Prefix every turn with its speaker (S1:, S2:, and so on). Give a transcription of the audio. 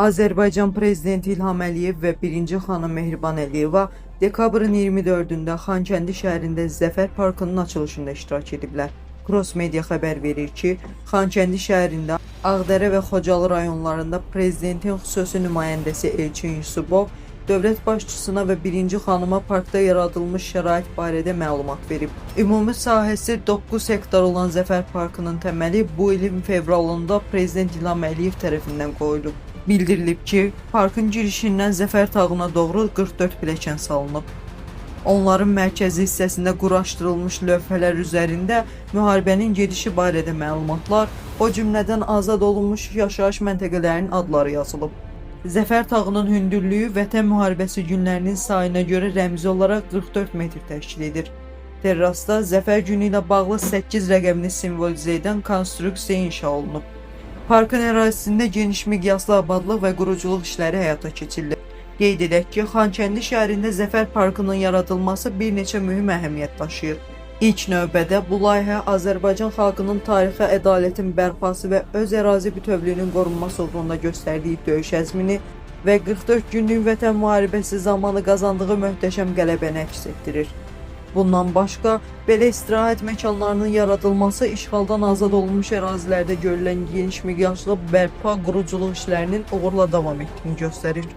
S1: Azərbaycan Prezidenti İlham Əliyev və birinci xanım Mehriban Əliyeva dekabrın 24-də Xankəndi şəhərində Zəfər Parkının açılışında iştirak ediblər. Cross Media xəbər verir ki, Xankəndi şəhərində Ağdərə və Xocalı rayonlarında prezidentin xüsusi nümayəndəsi Elçin Yusubov dövlət başçısına və birinci xanıma parkda yaradılmış şərait barədə məlumat verib. Ümumi sahəsi 9 hektar olan Zəfər Parkının təməli bu ilin fevralında prezident İlham Əliyev tərəfindən qoyulub. Bildirilib ki, parkın girişindən Zəfər Tağına doğru 44 pilləkən salınıb. Onların mərkəzi hissəsində quraşdırılmış lövhələr üzərində müharibənin gedişi barədə məlumatlar, o cümlədən azad olunmuş yaşayış məntəqələrinin adları yazılıb. Zəfər Tağının hündürlüyü Vətən müharibəsi günlərinin sayına görə rəmzi olaraq 44 metr təşkil edir. Terrasda Zəfər günü ilə bağlı 8 rəqəmini simvolizə edən konstruksiya inşa olunub. Parkın ərazisində geniş miqyaslı abadlıq və quruculuq işləri həyata keçirilir. Qeyd edək ki, Xankəndi şəhərində Zəfər Parkının yaradılması bir neçə mühüm əhəmiyyət daşıyır. İlk növbədə bu layihə Azərbaycan xalqının tarixi ədalətin bərpası və öz ərazi bütövlüyünün qorunması uğrunda göstərdiyi döyüş əzmini və 44 günlük Vətən müharibəsi zamanı qazandığı möhtəşəm qələbəni əks etdirir. Bundan başqa, belə istirahət məkanlarının yaradılması işğaldan azad olunmuş ərazilərdə görülən geniş miqyaslı bərpa quruculuq işlərinin uğurla davam etdiyini göstərir.